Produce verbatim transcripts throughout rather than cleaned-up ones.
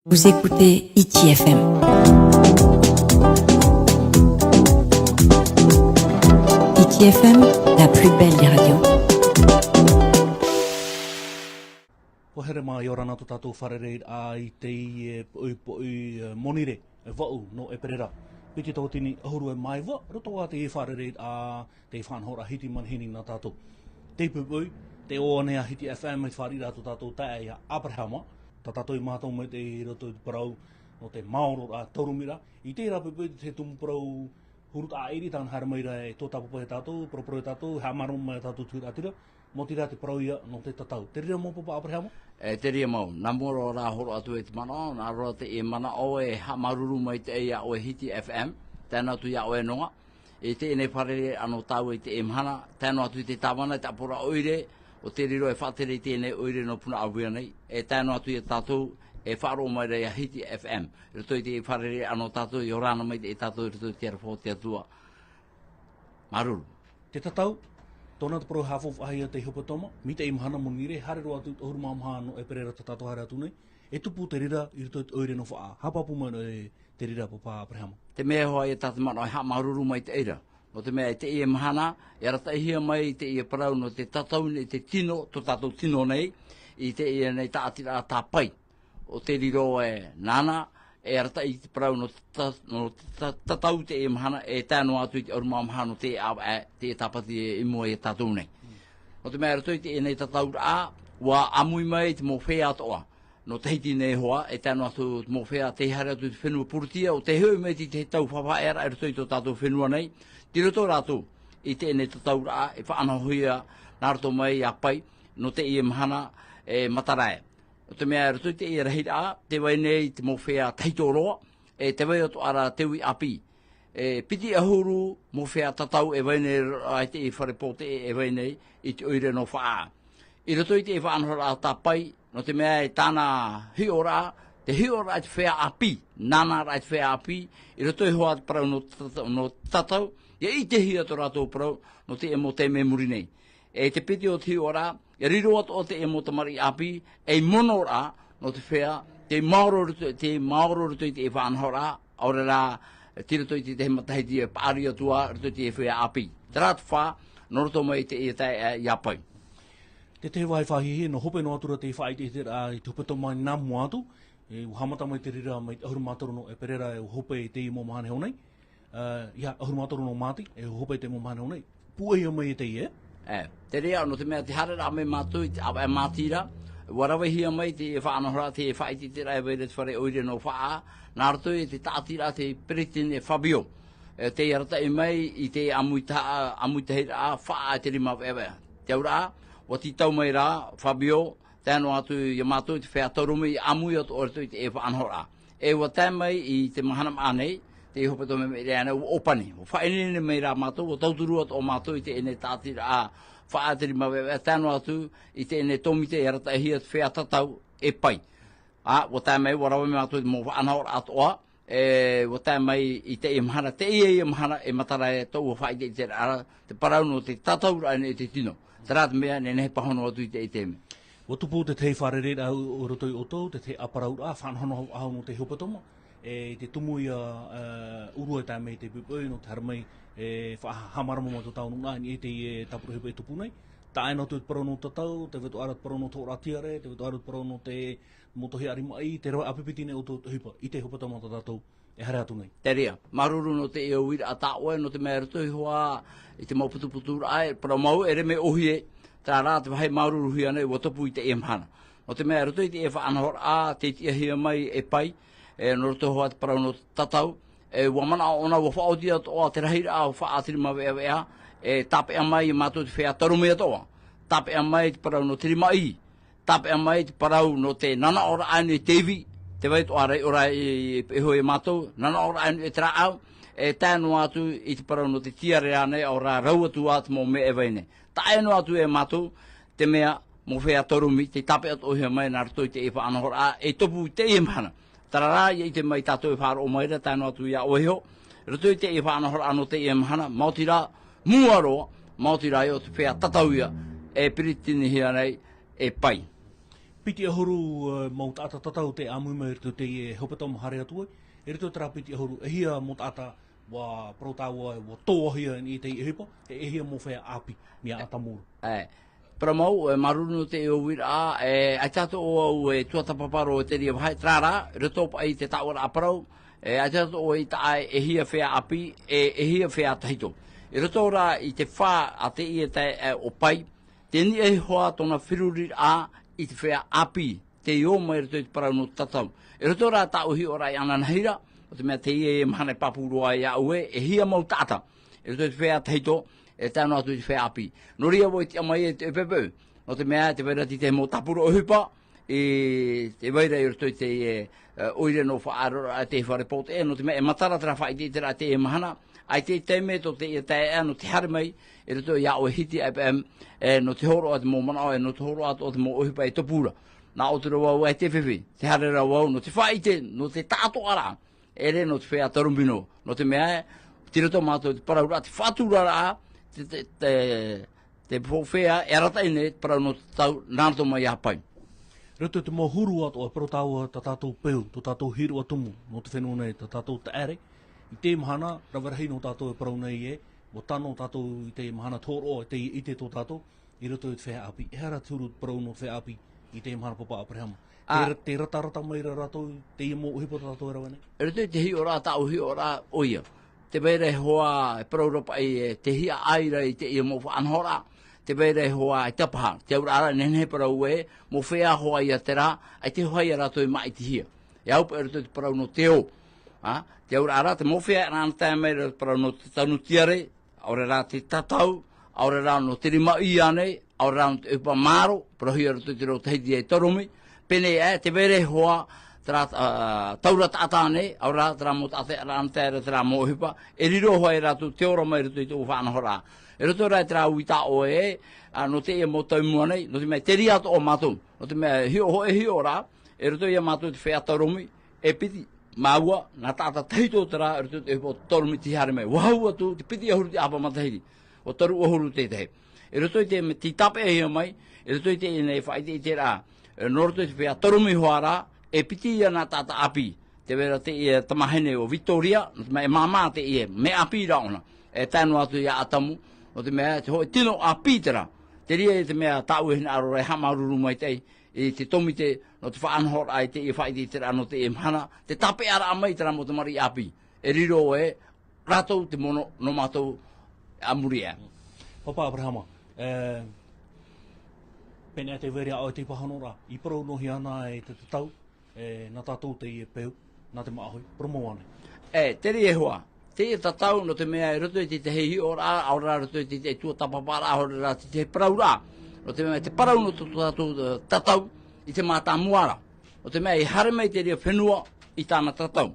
Vous écoutez Hiti F M. Hiti F M, la plus belle des radios. Pō here mā, ʻia ora na tō tātou fārereiraʻa i teie poʻipoʻi, eh, Monirē, e vaʻu nō ʻEperēra. Piti tauatini ʻahuru e mā iva, roto ā teie fārereiraʻa, teie faʻanahoraʻa Hiti Manihini nā tātou. Teie poʻipoʻi, tē ʻō nei ā Hiti F M i te fāriʻiraʻa tō tātou taeaʻe ia Aperahama, tā tātou i mātau mai te i roto i te parau nō te maororaʻa, taurumiiraʻa. I terā poʻipoʻi te tumu parau huru taʻa ʻiri tāna haere mai ra e tō tāpapa ia tātou, paraparau ia tātou, haʻamārama mai ia tātou te huiraʻatira, maoti rā te parau ia nō te tatau. Te reira mau pāpā Aperahama? E, te reira mau. Nā mua roa rā hōroʻa atu e te manaʻo, nā roa teie manaʻo e haʻamāuruuru maitaʻi ia ʻoe Hiti F M, tae noa atu ia ʻoe nō ā. I teie nei fārereiraʻa nō tāua i teie mahana, tae noa atu i te tāvana, te ʻāpoʻoraʻa ʻoire, ʻo tē riro e faʻatere i teie nei ʻoire nō Punaʻauia nei, e tae noa atu ia tātou, e faʻaroʻo mai ra ia Hiti F M. I roto i teie fārereiraʻa nō tātou, ʻia ora na maitaʻi tātou i roto i te aroha o te Atua. Māuruuru. Te tatau, tōna te parau haʻafaufaʻahia teie hepetoma, mai teie mahana Monirē, haere roa atu ʻahuru mā maha nō ʻEperēra tā tātou haere atu nei, e tupu te reira i roto i te ʻoire nō Faʻaʻā. Haʻapāpū mai nō e te reira pāpā Aperahama. Te mea hoʻi e tā te manaʻo e haʻamāuruuru maitaʻi ra. Nō te mea i teie mahana, e arataʻihia mai teie parau nō te tatau nei te tino, tō tātou tino nei, i teie nei tāʻatiraʻa tā Pai. ʻO tē riro e nāna, e arataʻi te parau nō te ta-, nō te ta-, tatau teie mahana, e tae noa atu i te ʻahuru mā maha nō te ʻāvaʻe, teie tāpati i mua ia tātou nei. Nō te mea i roto i teie nei tatauraʻa, ʻua ʻāmui mai te mau feiā atoʻa. Nō Tahiti nei hoʻi, e tae noa atu te mau feiā tei haere atu i te fenua Pūritia, ʻo tē hoʻi mai i te tau faʻaearaʻa i roto i tō tātou fenua nei, tei roto rātou i teie nei tatauraʻa, e faʻanahohia nā roto mai ia Pai, nō teie mahana, e matara aʻe. Nō te mea i roto i teie rahiraʻa, tē vai nei te mau feiā tahito roa, e tē vai atoʻa ra te uʻi ʻāpī. E piti ʻahuru mau feiā tatau e vai nei roa i teie fare pōteʻe e vai nei i te ʻoire nō Faʻaʻā. I roto i teie faʻanahoraʻa tā Pai, nō te mea e tāna hiʻoraʻa, te hiʻoraʻa i te feiā ʻāpī, nānāraʻa i te feiā ʻāpī, i roto i hoʻi te parau nō tata-, nō tatau, ʻia ʻitehia tō rātou parau, nō teie mau taime i muri nei. E te piti o te hiʻoraʻa, e riro atoʻa teie mau tamariʻi ʻāpī, ei monoraʻa, nō te feiā, tei maoro roto, tei maoro roto i teie faʻanahoraʻa, ʻaore rā, tei roto i te tahi matahiti e paʻari atu ā, roto i te feiā ʻāpī. Terā te fā, nō roto mai i teie taeaʻe ia Pai. Te tahi vāhi faʻahiahia, nō hope noa atu ra te faʻaʻiteʻiteraʻa i te hepetoma nā mua atu, e, ʻua haʻamata mai te reira mai te ʻahuru mā toru nō ʻEperēra, e, ʻua hope i teie mau mahana e hau nei. Ā, ia, ʻahuru mā toru nō Māti, e hope i te mau mahana e hau nei. Pūʻohia mai e teie, e? E, te reira, nō te mea tē haere ra mai mātou i te ʻāvaʻe Māti ra, ʻua ravehia mai te faʻanahoraʻa, te faʻaʻiteʻiteraʻa e vai ra i te fare ʻoire nō Faʻaʻā, nā roto i te tāʻatiraʻa te peretiteni Fabio. E, tei arataʻi mai i te ʻāmuitaha-, ʻāmuitahiraʻa Faʻaʻā e te rima veʻaveʻa. Te auraʻa, ʻua tītau mai ra Fabio, tae noa atu ia mātou i te feiā taurumi, ʻāmui atoʻa i roto i teie faʻanahoraʻa. E ʻua tae mai i te mahana maʻa nei, teie hepetoma i maʻiri aʻe nei, ʻua ʻōpani. ʻUa faʻaineine mai ra mātou, ʻua tauturu atoʻa mātou i teie nei tāʻatiraʻa Faʻaʻā e te rima veʻaveʻa, tae noa atu i teie nei tōmite e arataʻihia te feiā tatau e Pai. Ā, ʻua tae mai, ʻua rave mai mātou i te mau faʻanahoraʻa atoʻa, e, ʻua tae mai i teie mahana, teie ia mahana, e matara aʻe tōʻu faʻaʻiteʻiteraʻa, te parau nō te tatauraʻa nei i te tino. Terā te mea, nehenehe e pāhono atu i te, i te mea. ʻUa tupu te tahi fārereiraʻa i roto ia ʻoutou, te tahi ʻāparauraʻa, faʻanahonaho faʻahou nō te hepetoma, e, i te tumu ia, e, ʻōrua e tae mai i te poʻipoʻi, nō te haere mai, e, faʻa-, haʻamārama mai tō tāua nūnaʻa, i niʻa i teie tāpura ʻohipa e tupu nei. Tae noa atu te parau nō tatau, tē vai atoʻa ra te parau nō te hōroʻa tiare, tē vai atoʻa ra te parau nō te mau tohi arimaʻi, te rave ʻāpipiti nei ʻoutou i te ʻohipa, i te hepetoma tā tātou e haere atu nei. Te reira, māuruuru nō teie uiraʻa tā ʻoe, nō te mea i roto iho ā i te mau putuputuraʻa, e parau mau, ʻeʻere mea ʻōhie, terā rā te vāhi māuruuruhia nei, ʻua tupu i teie mahana. Nō te mea i roto i teie faʻanahoraʻa, tei tiʻahia mai e Pai, e, nō roto iho ā te parau nō te tatau, e, ʻua manaʻo ʻōna, ʻua faʻaoti atoʻa te rahiraʻa o Faʻaʻā e te rima veʻaveʻa, e tāpeʻa mai ia mātou te feiā taurumi atoʻa. Tāpeʻa mai te parau nō te rimaʻī, tāpeʻa mai te parau nō te nanaʻoraʻa ʻānui e te ivi, tē vai atoʻa ra i ʻō ra i, i, i hōʻē ia mātou, nanaʻoraʻa ʻānui e te rāʻau, e tae noa atu i te parau nō te tiare ānei, ʻaore rā rau atu ā te mau mea e vai nei. Tae noa atu e mātou, te mea, mau feiā taurumi, tei tāpeʻa atoʻahia mai nā roto i teie faʻanahoraʻa, e tupu i teie mahana. Terā rā, ʻia ʻite mai tātou e faʻaroʻo mai ra, tae noa atu ia ʻoe iho. I roto i teie faʻanahoraʻa nō teie mahana, maoti rā, mua roa, maoti rā ia ʻo te feiā tatau ia, e peretitenihia nei, e Pai. Piti ʻahuru mau taʻata tatau tē ʻāmui mai i roto i teie hepetoma haere atu ai. I roto i terā piti ʻahuru, e hia mau taʻata ʻua parau tāua ʻua tōhia i teie ʻohipa, e hia mau feiā ʻāpī mea ʻatamua ra? Parau mau, e māuruuru nō teie uiraʻa, e ʻaita atoʻa vau e tuatāpapa roa i terā vāhi, terā rā, i roto paʻi i te taʻoraʻa parau, e ʻaita atoʻa i taʻa e hia feiā ʻāpī, e hia feiā tahito. I roto rā i te fā a teie taeaʻe ʻo Pai, tē niʻa iho ā tōna feruriraʻa i te feiā ʻāpī, tei ō mai i roto i te parau nō te tatau. I roto rā tāʻu hiʻoraʻa i ʻananahi ra, nō te mea teie mahana e pāpū roa iāʻu ē, e hia mau taʻata i roto i te feiā tahito, e tae noa atu i te feiā ʻāpī. Nō reira vau i tiʻa mai e te ʻohipa, nō te mea tē vai ra te tahi mau tāpura ʻohipa, i, tē vai ra i roto i te, e, e, ʻoire nō faʻaroʻo i te fare pōteʻe, nō te mea e matara terā faʻaʻiteʻiteraʻa i teie mahana, ʻaita e taime tō teie taeaʻe nō te haere mai i roto iāʻu e Hiti FM, e, nō te hōroʻa i te mau manaʻo, e, nō te hōroʻa atoʻa i te mau ʻohipa e tupu ra. Nā ʻō atu ra vau ē, te fifi, tē haere ra vau nō te faʻaʻite, nō te taʻatoʻaraʻa, e ʻere nō te feiā taromino, nō te mea ē, tei roto mātou i te parauraʻa, te faʻaturaraʻa, te, te, te, te feiā e arataʻi nei te parau nō te tatau nā roto mai iā Pai. Roto i te mau huru atoʻa, parau tāua tā tātou peu, tō tātou hīroʻa tumu nō te fenua nei, tā tātou taʻere. I teie mahana, rave rahi nō tātou e parau nei ē, ʻua tano tātou i teie mahana te hōroʻa, i teie ʻite tō tātou i roto i te feiā ʻāpī. Ehara te huru parau nō te feiā ʻāpī i teie mahana, Pāpā Aperahama? Tē, tē ratarata mai ra rātou i teie mau ʻohipa tā tātou e rave nei? I roto i te hiʻoraʻa, tāʻu hiʻoraʻa, ʻoia. Tē vai ra e hoa, e parau ra paʻi, e, tē hiaʻai ra i teie mau faʻanahoraʻa. Tē vai ra e hoa, ʻaita paha. Te auraʻa ra, nehenehe e parau ē, mau feiā hoʻi ia terā, ʻaita e hoa ia rātou i māʻitihia. E au paʻi i roto i te parau nō te ō. Ā, te auraʻa ra, te mau feiā e ʻanaʻanatae mai ra te parau nō te tanu tiare, ʻaore rā te tatau, ʻaore rā nō te rimaʻī ānei, ʻaore rā nō te ʻohipa māro, parauhia i roto i te reo Tahiti e toromi, pēnei aʻe, tē vai ra e hoa, terā, ā, taura taʻata ānei, ʻaore rā, terā mau taʻata e ʻanaʻanatae ra terā mau ʻohipa, e riro hoʻi rātou te ora mai i roto i tōʻu faʻanahoraʻa. I roto rā i terā uiraʻa ē, ā, nō teie mau tau i mua nei, nō te mea, tē reira atoʻa mātou, nō te mea, hiʻo, hōʻē hiʻoraʻa, i roto ia mātou te feiā toromi, e piti, māua, nā taʻata tahito terā, i roto i te ʻohipa toromi tei haere mai. ʻUa hau atu, te piti ʻahuru te ʻāpapa matahiti. ʻUa toru ʻahuru te tahi. I roto i te mea tei tāpeʻahia mai, i roto i teie nei faʻaʻiteʻiteraʻa, e, nō roto i te feiā toromi hoʻi ra, e piti ia nā taʻata ʻāpī. Tē vai ra teie tamahine ʻo Victoria, nō te mea e māmā teie, mea ʻāpī rā ʻōna. E tae noa atu ia ʻAtamu, nō te mea te hōʻē tino ʻāpī terā. Te reira te mea tāʻu e hinaʻaro ra e haʻamāuruuru maitaʻi i te tōmite nō te faʻanahoraʻa i teie faʻaʻiteʻiteraʻa nō teie mahana, te tāpeʻaraʻa mai i terā mau tamariʻi ʻāpī. E riro ē, rātou te mono nō mātou a muri aʻe. Pāpā Aperahama, e, pēnei tē vai ra ʻoe i te pāhonoraʻa, i parau noa hia ana e te tatau, e, nā tātou teie peu, nā te māʻohi, parau mau ānei? E, te reira e hoa, teie tatau, nō te mea i roto i te tahi hiʻoraʻa, ʻaore rā i roto i te tahi tuatāpaparaʻa, ʻaore rā i te tahi parauraʻa. Nō te mea te parau nō tō tātou, e, tatau i te mātāmua ra. Nō te mea i haere mai te reira fenua i tāna tatau.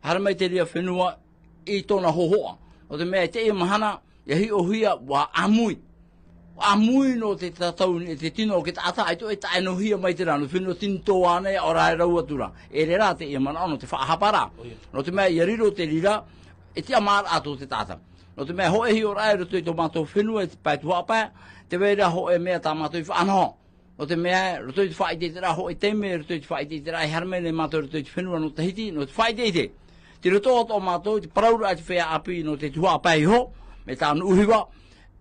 Haere mai te reira fenua i tōna hōhoʻa. Nō te mea i teie mahana, ʻia hiʻohia, ʻua ʻāmui. ʻĀmui nō te tatau, i te tino o te taʻata, ʻaita e taʻenohia mai terā, nō te fenua tinitō ānei, ʻaore rā e rau atu ra. E ʻere rā teie manaʻo nō te faʻahapa ra. ʻOia. Nō te mea ʻia riro te reira, e tiʻamāraʻa tō te taʻata. Nō te mea hōʻē hiʻoraʻa i roto i tō mātou fenua, i te pae tuhaʻa pae, tē vai ra hōʻē mea tā mātou i faʻanaho. Nō te mea, roto i te faʻaʻiteʻiteraʻa, hōʻē taime, roto i te faʻaʻiteʻiteraʻa, e haere mai nei mātou roto i te fenua nō Tahiti, nō te faʻaʻiteʻite. Tei roto atoʻa mātou, te parauraʻa i te feiā ʻāpī nō te tuhaʻa pae iho, mai tā Nuʻuhiva,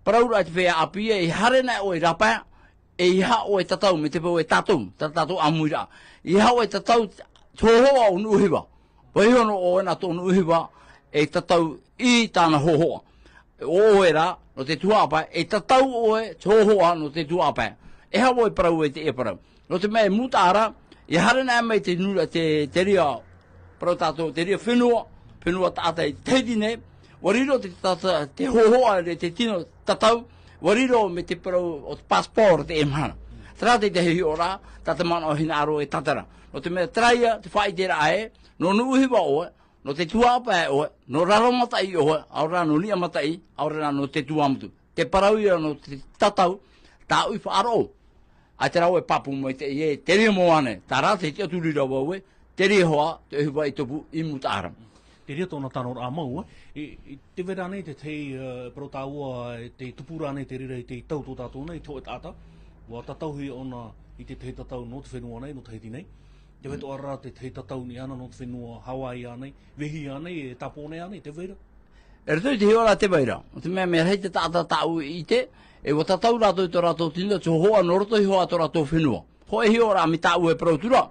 parauraʻa i te feiā ʻāpī, e haere na ʻoe i rāpae, ʻeiaha ʻoe e tatau, mai te peu e tātou, tā tātou ʻāmuiraʻa. ʻEiaha ʻoe e tatau, te hōhoʻa o Nuʻuhiva. Vaiiho noa ʻoe nā tō Nuʻuhiva, e tatau i tāna hōhoʻa. ʻO ʻoe rā, nō te tuhaʻa pae, e tatau ʻoe, te hōhoʻa nō te tuhaʻa pae. E aha vau e parau ai teie parau? Nō te mea e mūtaʻa ra, ʻia haere na mai te nura, te, te reira, parau tātou, te reira fenua, fenua taʻata i Tahiti nei, ʻua riro te tata-, te hōhoʻa, te tino tatau, ʻua riro mai te parau o te passport teie mahana. Terā te tahi hiʻoraʻa, tā te manaʻo hinaʻaro e tātara. Nō te mea terā ia, te faʻaʻiteraʻa ē, nō Nuʻuhiva ʻoe, nō te tuhaʻa pae ʻoe, nō Raromataʻi ʻoe, ʻaore rā nō Niʻamataʻi, ʻaore rā nō te Tuamotu. Te parau ia nō te tatau, tāʻu i faʻaroʻo. ʻAita rā vau e pāpū mai teie, te reira mau ānei, terā te tiʻaturi ra vau ē, te reira hoʻi, te ʻohipa i tupu i mūtaʻa ra. Te reira tōna tanoraʻa mau, ē. I, i te vai ra nei te, te, e, parau tāua, e, tē tupu ra nei te reira i te tau tō tātou nei, te hōʻē taʻata, ʻua tatauhia ʻōna i te tahi tatau nō te fenua nei, nō Tahiti nei. Te vai toʻa ra te tahi tatau nei ana nō te fenua Hawaii ānei, Viti ānei, e Tāpōnē ānei, te vai ra. E roto i te hiʻoraʻa te vai ra. Nō te mea, mea rahi te taʻata tāʻu i ʻite, e ʻua tatau rātou i tō rātou tino, te hōhoʻa nō roto iho ā tō rātou fenua. Hōʻē hiʻoraʻa mai tāʻu e parau atu ra.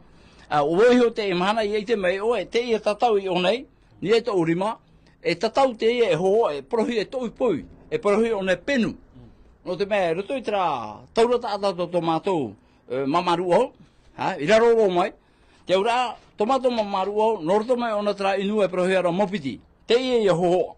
Ā, ʻo vau iho teie mahana i ʻite mai ʻoe, teie tatau i ʻō nei, niʻa i tōʻu rima, e tatau teie e hōhoʻa, e parauhia e toʻu poʻi, e parauhia ʻōna e penu. Nō te mea, i roto i terā taura taʻata tō, tō mātou, e, māmā rūʻau, ha, i raro roa mai, te auraʻa, tō mātou māmā rūʻau, nō roto mai ʻōna terā ʻinu e parauhia ra maupiti. Teie ia hōhoʻa.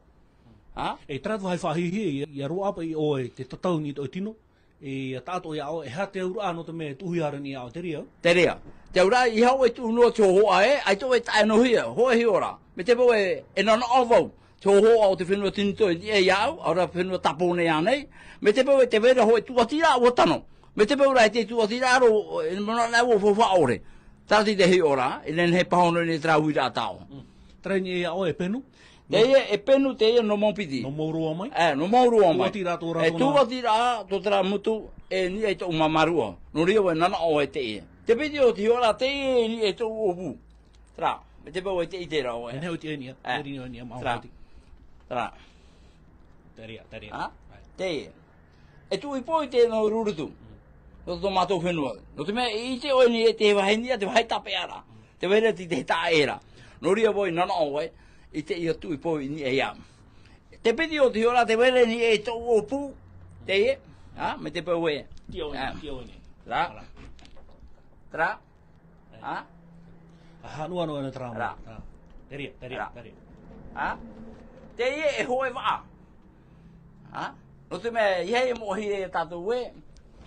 Ha? E terā te vāhi faʻahiahia, ia, ia roaʻa paʻi ʻoe te tatau i tō tino, e, ia taʻatoʻa ia ʻoe, e aha te auraʻa nō te mea e tuʻuhia ra niʻa i a ʻoe, terā? Terā. Te auraʻa, ʻeiaha ʻoe e tuʻu noa te hōhoʻa ē, ʻaita ʻoe e taʻe-noa-hia, hōʻē hiʻoraʻa. Mai te peu ē, e nanaʻo vau, te hōhoʻa o te fenua Tinitō i niʻa iāʻu, ʻaore rā fenua Tāpōnē ānei, mai te peu ē tē vai ra hōʻē tūʻatiraʻa ʻua tano. Mai te peu rā e te tūʻatiraʻa roa, e manaʻo anaʻe vau ʻua faufaʻa ʻore. Terā te hiʻoraʻa, e nehenehe e pāhono nei terā uiraʻa tāʻoe. Mm. Terā i niʻa iā ʻoe e penu? Teie e penu, teie nō maupiti. Nō mau roa mai? E, nō mau roa mai. Tūʻatiraʻa tō rātou nā. E tūʻatiraʻa tō terā motu, e niʻa i tōʻu māmā rūʻau. Nō reira vau e nanaʻo ē teie. Te piti o te hiʻoraʻa teie i niʻa i tōʻu ʻōpū. Terā, mai te peu ē te ʻite ra ʻoe. E nehenehe ʻoe e ʻite i niʻa, e niʻa, e niʻa, maha. Terā. Terā. Terā. Terā. Ha? Ai. Teie. E tuʻu poʻi teie nō Rurutu. Mm. Nō tō mātou fenua. Nō te mea, i ʻite ʻoe i niʻa i te vāhi niʻa, te vāhi tāpeʻa ra. Mm. Tē vai ra te, te taʻa ʻē ra. Nō reira vau e nanaʻo ē, i teie tuʻu poʻi i niʻa iāʻu. Te piti o te hiʻoraʻa, tē vai ra i niʻa i tōʻu ʻōpū. Teie, ha? Mai te peu ē. Tio nei, tio nei. Terā. Terā. Terā. Ha? Aha, nō, nō, nō terā. Terā. Terā. Terā, terā, terā. Ha? Teie e hōʻē vaʻa. Ha? Nō te mea, ʻeiaha e moʻehia ia tātou ē,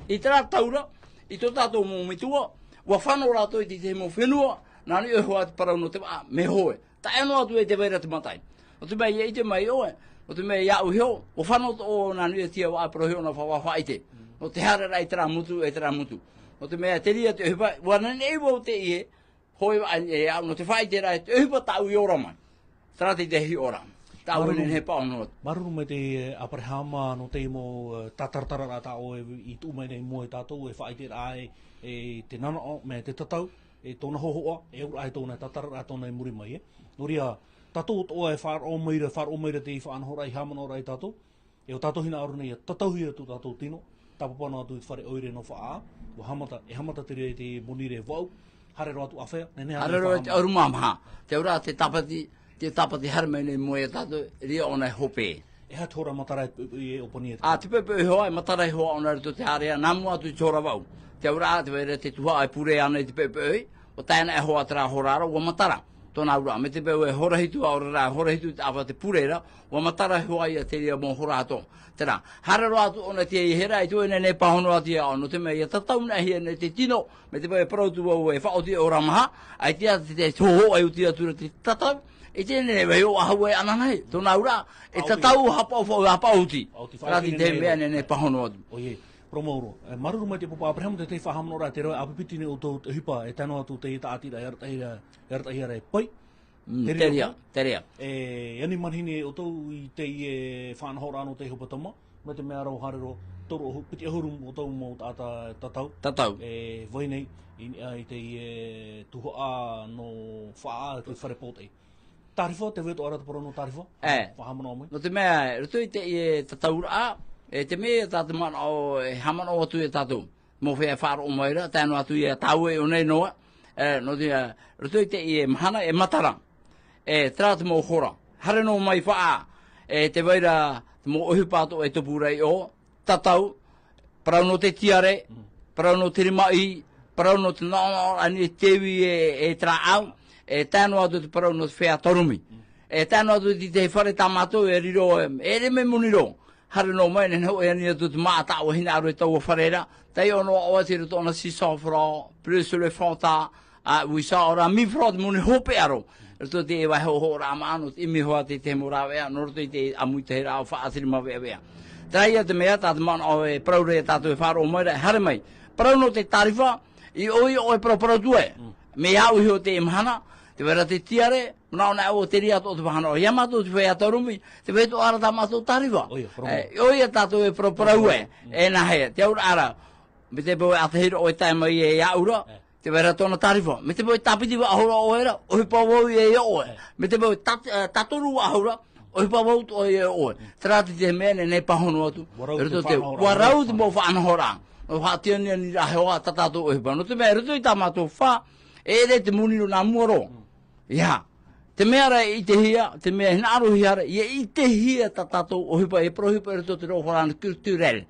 i terā taura, i tō tātou mau metua, ʻua fano rātou i te tahi mau fenua, nā niʻa iho ā te parau nō te vaʻa, mea hoe. Taʻe noa atu ē tē vai ra te mataʻi. Nō te mea, ʻia ʻite mai ʻoe, nō te mea iāʻu iho, ʻua fano atoʻa nā niʻa i te vaʻa e parauhia ʻōna fa-, fa-, faʻaʻite. Nō te haereraʻa i terā motu, e terā motu. Nō te mea, terā te ʻohipa, ʻua nehenehe vau teie, hōʻē vaʻa i niʻa iāʻu, nō te faʻaʻite ra, te ʻohipa tāʻu i ora mai. Terā te, te hiʻoraʻa. Tāʻu e nehenehe e pāhono atu. Māuruuru. Māuruuru mai te, e, Aperahama, nō te mau, e, tātaratara rā tāʻoe i tuʻu mai nei i mua ia tātou, e faʻaʻite ra e, e te nanaʻo, mea te tatau, e tōna hōhoʻa, e auraʻa e tōna, e tātara rā tōna i muri mai, e. Nō reira, tātou atoʻa e faʻaroʻo mai ra, faʻaroʻo mai ra te faʻanahoraʻa i haʻamanaʻo ra ia tātou. E ʻo tātou hinaʻaro nei ʻia tatauhia tō tātou tino, tāpapa noa atu i te fare ʻoire nō Faʻaʻā, ʻua haʻamata, e haʻamata te reira i te monirē vaʻu, haere roa atu ʻāfea, nehenehe ānei e faʻahaʻamanaʻo. Haere roa atu ʻahuru mā maha, te auraʻa te tāpati, te tāpati haere mai nei i mua ia tātou, e riro ʻōna e hope. E aha te hora matara e, e, e ʻōpani e te. Ā, te poʻipoʻi hoʻi, e matara hoʻi ʻōna i roto i te ārea, nā mua atu i te hora vaʻu. Te auraʻa, tē vai ra te tuhaʻa e pure ana i te poʻipoʻi, ʻua tae ana e hoʻi terā hora ra, ʻua matara. Tōna auraʻa, mai te peu e hora hitu ā ʻō ra, hora hitu i te ʻāfa te pure ra, ʻua matara hoʻi ia terā mau hora atoʻa. Terā, haere roa atu ʻōna i te hera, ʻaita e nehenehe e pāhono atu iāʻu, nō te mea ʻia tatau anaʻe hia nei te tino, mai te peu e parau atu vau e faʻaoti ʻō ra maha, ʻaita te, te hōhoʻa e oti atu ra te tatau, ʻaita e nehenehe e vaiiho ʻahau e ananahi, tōna auraʻa, e tatau haʻapaʻo, haʻapaʻo oti. Faʻaoti. Terā te tahi mea e nehenehe e pāhono atu. ʻOia. Parau maoro. E, māuruuru mai te pāpā Aperahama, te tahi faʻahaʻamanaʻoraʻa, te roa e ʻāpipiti nei ʻoutou te ʻohipa, e tae noa atu teie taʻatiraʻa, e arataʻi ra, e arataʻi ra e pai. Mm, terā, terā. E ani manihini ʻoutou i teie faʻanahoraʻa nō te hepetoma, mai te mea ra ʻua haere roa, toru ʻahu-, piti ʻahuru ʻoutou mau taʻata tatau. Tatau. E vai nei, i, i teie tuhaʻa nō Faʻaʻā, te fare pōtaʻi. Tārifa, tē vai atoʻa ra te parau nō Tārifa? E. Faʻahaʻamanaʻo mai. Nō te mea, i roto i teie tatauraʻa, e te mea tā te manaʻo, e haʻamanaʻo atu ia tātou. Mau feiā e faʻaroʻo mai ra, tae noa atu ia tāua i ʻō nei noa. E, nō te, e, roto i teie mahana e matara. E, terā te mau hora. Haere noa mai Faʻaʻā, e, tē vai ra te mau ʻohipa atoʻa e tupu ra i ʻō, tatau, parau nō te tiare, mm, parau nō te rimaʻī, parau nō te naʻonaʻo i niʻa i te ivi e, e terā ʻāu, e tae noa atu te parau nō te feiā tārumi. Mm. E tae noa atu i te fare tā mātou e riro, e, e ʻere mai moni roa. Haere noa mai, nehenehe e ani atu te māʻa tāʻu e hinaʻaro i taua fare ra, taiʻo noa ʻoe i roto ʻōna six cents francs, plus le Fanta, ā, huit cents ʻaore rā, mille francs te moni hopeʻa roa. I roto i te vaiiho, hoʻoraʻa maʻa, nō te ʻimi hoʻi te, te mau rāveʻa, nō roto i te ʻāmuitahiraʻa ʻo Faʻaʻā te rima veʻaveʻa. Terā ia te mea, tā te manaʻo e parau ra ia tātou e faʻaroʻo mai ra, e haere mai. Parau nō te Tārifa, i ʻō, i ʻō e paraparau atu ē. Mm. Mai iāʻu iho teie mahana, tē vai ra te tiare, manaʻo anaʻe vau terā atoʻa te vāhanaʻo. Ia mātou te feiā tārumi, tē vai atoʻa ra tā mātou Tārifa. ʻOia, parau. E, ʻoia tātou e paraparau ē. Mm. E nāhea, te auraʻa ra. Mai te peu e ʻātahi ra ʻoe e tae mai e aʻu ra, te vai ra tōna tārifa. Mai te peu e tāpiti faʻahou ra ʻoe ra, ʻohipa vau ia ia ʻoe. Mai te peu e tat-, e, tatoru faʻahou ra, ʻohipa vau atoʻa ia ʻoe. Terā te mea nei, nei pāhono atu. Ua rau te faʻanahoraʻa. Ua rau te mau faʻanahoraʻa. Nō faʻatianiani ra hoʻi tā tātou ʻohipa. Nō te mea, i roto i tā mātou fā, e ʻere te moni nō nā mua roa. ʻIa. Te mea ra e ʻitehia, te mea e hinaʻarohia ra, ʻia ʻitehia tā tātou ʻohipa, e parau ʻohipa i roto i te reo farāni culturel.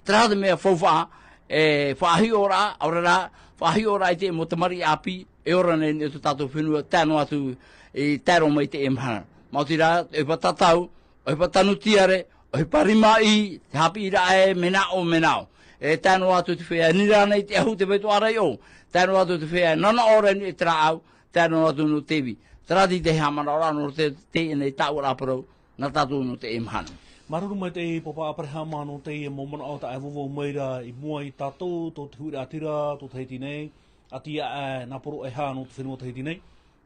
Terā te mea faufaʻa, e faʻahiʻoraʻa, ʻaore rā, faʻahiʻoraʻa i te mau tamariʻi ʻāpī, e ora nei i tō tātou fenua, tae noa atu, e tae roa mai i teie mahana. Maoti rā, ʻohipa tatau, ʻohipa tanu tiare, ʻohipa rimaʻī, te haʻapiʻiraʻa e manaʻo, manaʻo. E tae noa atu te feiā nira nei te ʻahu te vai tō ʻārai ʻō, tae noa atu te feiā nanaʻo ra i te rāʻau, tae noa atu nō te ivi. Terā te haʻamanaʻoraʻa nō te, teie nei tāʻu ra parau, nā tātou nō teie mahana. Māuruuru maitaʻi Pāpā ʻĀperahama nō teie mau manaʻo tā ʻoe e vauvau mai ra i mua ia tātou, tō te huiraʻatira, tō Tahiti nei, ʻati aʻe nā poro ʻē hā nō te fenua Tahiti nei.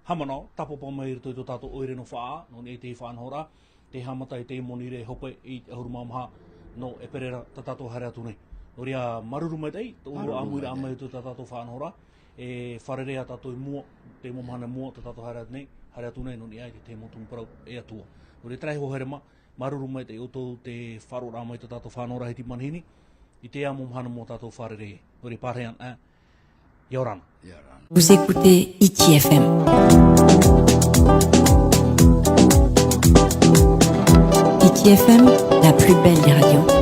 Haʻamanaʻo, tāpapa mai i roto i tō tātou ʻoire nō Faʻaʻā, nō niʻa i te faʻanahoraʻa, tē haʻamata i te moni ra e hope i te ʻahuru mā maha nō ʻēperēra tā tātou haere atu nei. Nō reira, māuruuru maitaʻi, tō ʻoe ʻāmuiraʻa mai i tō tātou faʻanahoraʻa, e fārerei ā tātou i mua, te mau mahana i mua, tā tātou haere atu nei, haere atu nei, nō niʻa i te tahi mau tumu parau, e Atua. Nō reira, terā iho haere mā, māuruuru maitaʻi ʻoutou te faʻaroʻoraʻa mai i tō tātou faʻanahoraʻa Hiti Manihini, i teie mau mahana i mua tā tātou fārerei. Nō reira, pārahi ana, ʻia ora na. Vous écoutez Hiti F M. Hiti F M, la plus belle des radios.